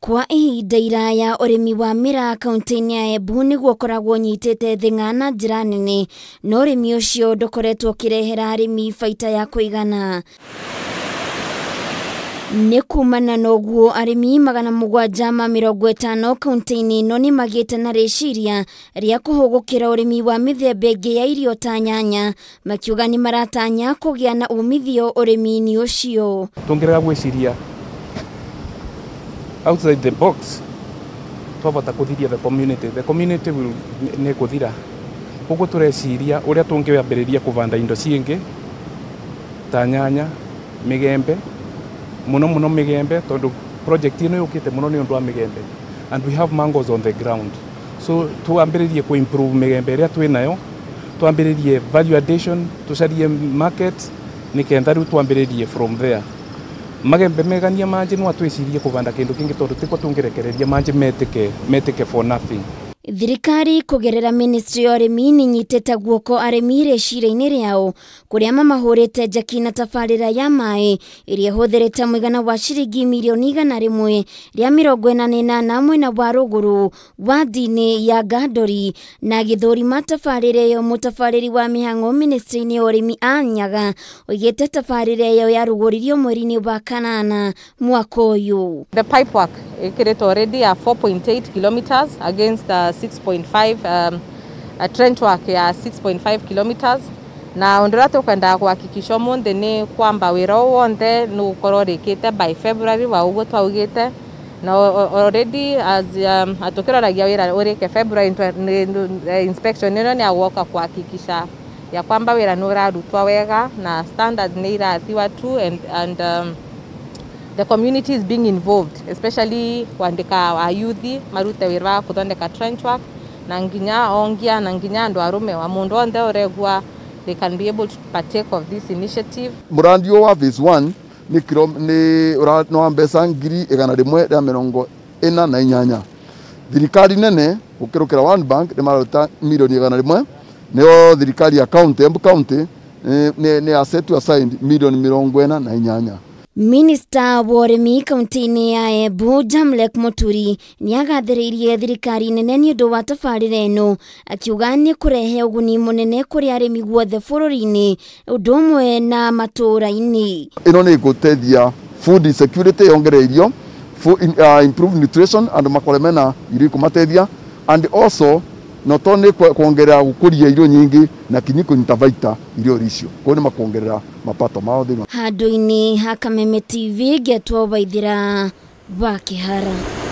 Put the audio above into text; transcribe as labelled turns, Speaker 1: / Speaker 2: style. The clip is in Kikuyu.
Speaker 1: Kwa ihinda iraya ũrĩmi wa miraa kaunti-inĩ ya Embu nĩguo ũkoragwo ũnyitĩte thing'a na njĩra nene, no ũrĩmi ũcio ndũkoretwo ũkĩrehera arĩmi baita ya kũigana. Nĩ kumana na ũguo arĩmi 750 kaunti-inĩ ĩno nĩ magĩte na rĩciria rĩa kũhũgũkĩra ũrĩmi wa mĩthemba ĩngĩ ya irio ta nyanya, makiuga nĩ maratanya kũgĩa na umithio ũrĩmi-inĩ ũcio.
Speaker 2: Tũngĩrega gwĩciria outside the box, twabata kuthiria the community. The community will nĩ kuthira. Koguo tũreciria ũrĩa tũngĩambĩrĩria kũbanda indo ciingĩ ta nyanya, mĩgembe, mũno mũno mĩgembe, tondũ project ĩno yũkĩte mũno nĩ ũndũ wa mĩgembe, and we have mangoes on the ground. So twambĩrĩrie kũ improve mĩgembe ĩrĩa twĩ nayo, twambĩrĩrie value addition, tũcarie market nĩkenda rĩu twambĩrĩrie from there. Magembe megania manji no atwicirie kuvanda kindu kingi tondu tiko tungirekereria manji metike for nothing.
Speaker 1: Thirikari kugerera ministry ya ũrĩmi nĩ inyitĩte guoko arĩmi rĩciria-inĩ rĩao kũrĩa mamahũrĩte njeki na tabarĩra ya maĩ ĩrĩa ĩhũthĩrĩte mũigana wa ciringi mirioni 148 mwena wa rũgũrũ wadi-inĩ ya Ngandori na gĩthũrima tabarĩra ĩyo. Mũtabarĩri wa mĩhang'o ministry-inĩ ya ũrĩmi Anyaga oigĩte tabarĩra ĩyo yarugũririo mweri-inĩ wa kanana mwaka ũyũ.
Speaker 3: The pipe work ĩkĩrĩtwo already ya 4.8 kilometers against the 6.5 trench work ya 6.5 kilometers, na ũndũ ũrĩa tũkwendaga kuhakikisha ũmũthĩ nĩ kwamba wĩra ũyũ wonthe nĩ ũgũkorwo ũrĩkĩte by February wa ũguo twaugĩte, na already as atũkĩroragia wĩra ũrĩke February, inspection ĩno nĩ ya kuhakikisha ya kwamba wĩra nĩ ũrarutwo wega na standard nĩ irathiwa tu, and the community is being involved, especially kuandika wa youth marute wĩra wa kuthondeka trench work na nginya ongia na nginya andu arume wa mundu onthe uregwa, they can be able to partake of this initiative.
Speaker 4: Murandi wa phase 1 ni kilo ni no mbeca 148. Thirikari nene gukirukira World Bank ni maruta milioni 100, neo thirikari ya county Embu County ni asset assigned milioni 48.
Speaker 1: Minista wa ũrĩmi kaunti-inĩ ya Embu Jamlek Muturi nĩagathĩrĩirie thirikari nene nĩ ũndũ wa tabarĩra ĩno, akiuga nĩ kũrehe ũguni mũnene kũrĩ arĩmi guothe bũrũri-inĩ ũndũ ũmwe na matũũra-inĩ.
Speaker 4: Ĩno nĩ ĩgũteithia food insecurity, yongerere irio, improve nutrition and makore mena irio ikũmateithia, and also not only kuongerera gukuria irio nyingi na kinyi kunyita baita irio icio ko ni makuongerera mapato mao thĩinĩ.
Speaker 1: Handũ-inĩ ha Kameme TV ngetwo Waithira wa Kĩhara.